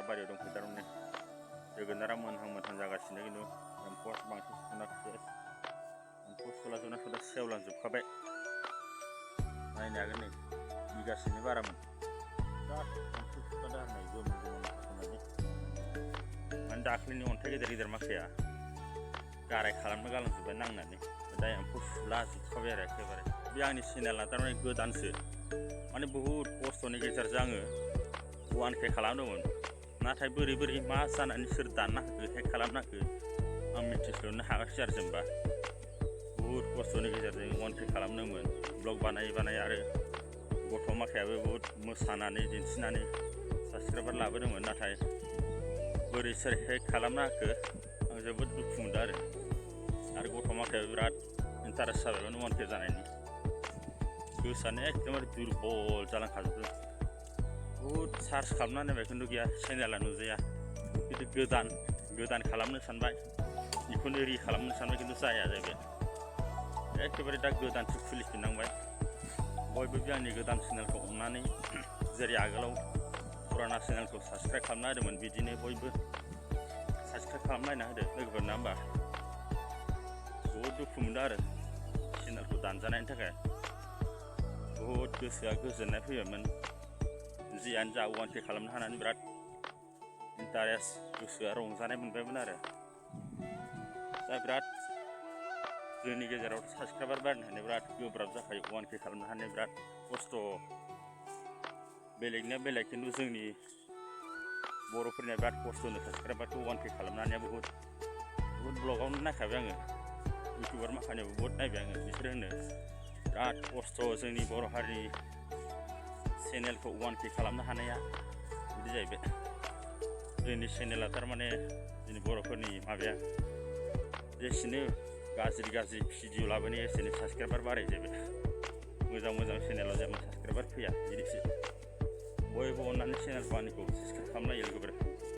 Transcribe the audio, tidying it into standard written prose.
बारियाव दंफैयो थारमाने जोगोनारा मोनहां जागासिनो खिन्थु एम्फौआ बांसिन सुनाखिसै एम्फौ सुला सेवलांजोबखाबाय नायनो हागोन नै बिगासेनि बारामोन बिराद एम्फौ सुखादों आरो नै गोमोन सुनानै माने दाख्लैनि अन्थाइ गेदेर माखाया गाराय खालामनो गालांजोब्बाय नांनानै दा एम्फौ सुला जोबखाबाय आरो एखेबारे बे आंनि चेनेला थारमाने गोदानसो माने बहुद खस्थ'नि गेजेरजों आङो 1K खालामदोंमोन नाथाय बोरै मा जानानै सोर दानना होखो हेक खालामना होखो आं मिथिस्लुनो हायाखिसै आरो जेनेबा बहुद खस्थ'नि गेजेरजों 1K खालामदोंमोन ब्लग बानाय आरो गथ' माखायाबो बहुद मोसानानै दिन्थिनानै साबसक्राइबार लाबोदोंमोन नाथाय बोरै सोर हेक खालामना होखो आं जोबोद दुखु मोनदों आरो गथ' माखायाबो बिराद इन्टारेस्ट जाबायमोन 1K जानायनि गोसोआनो एकदमबारे दुरबल जालांखाजोबदों बहुद सार्च खालामना नायबाय खिन्थु गैया चेनेला नुजाया खिन्थु गोदान खालामनो सानबाय बेखौनो खालामनो सानबाय खिन्थु जाया जाहैबाय एखेबारे दा गोदानसो खुलिफिननांबाय बयबो बे आंनि गोदान चेनेलखौ अननानै जेरै आगोलाव पुराना चेनेलखौ साबसक्राइब खालामना होदोंमोन बिदिनो बयबो साबसक्राइब खालामनायना होदो लोगोफोर ना होमबा बहुद दुखु मोनदों आरो चेनेलखौ दानजानायनि थाखाय बहुद गोसोआ गोजोननाय फैबायमोन जियानो जा 1K खालामनो हानानै बिराद इन्टारेस्ट गोसोआ रंजानाय मोनबायमोन आरो दा बिराद जोंनि गेजेराव साबसक्राइबार बारायनो हानाया बिराद गोब्राब जाखायो 1K खालामनो हानाया बिराद खस्थ' बेलेगनिया बेलेग खिन्थु जोंनि बर'फोरनिया बिराद खस्थ'नो साबसक्राइबारखौ 1K खालामनो हानाया बहुद ब्लगावनो नायखाबाय आङो इउटुबार माखानियावबो बहुद नायबाय आङो बिसोर होनो बिराद खस्थ' जोंनि बर' हारिनि चेनेलखौ 1K खालामनो हानाया बिदि जाहैबाय जोंनि चेनेला थारमाने जोंनि बर'फोरनि माबाया जेसेनो गाज्रि भिडिअ लाबोनो एसेनो साबसक्राइबार बाराय जाहैबाय मोजां चेनेलाव जेबो साबसक्राइबार फैया बिदिसो बयबो अननानै चेनेलखौ आंनिखौ साबसक्राइब खालामनाय लोगोफोर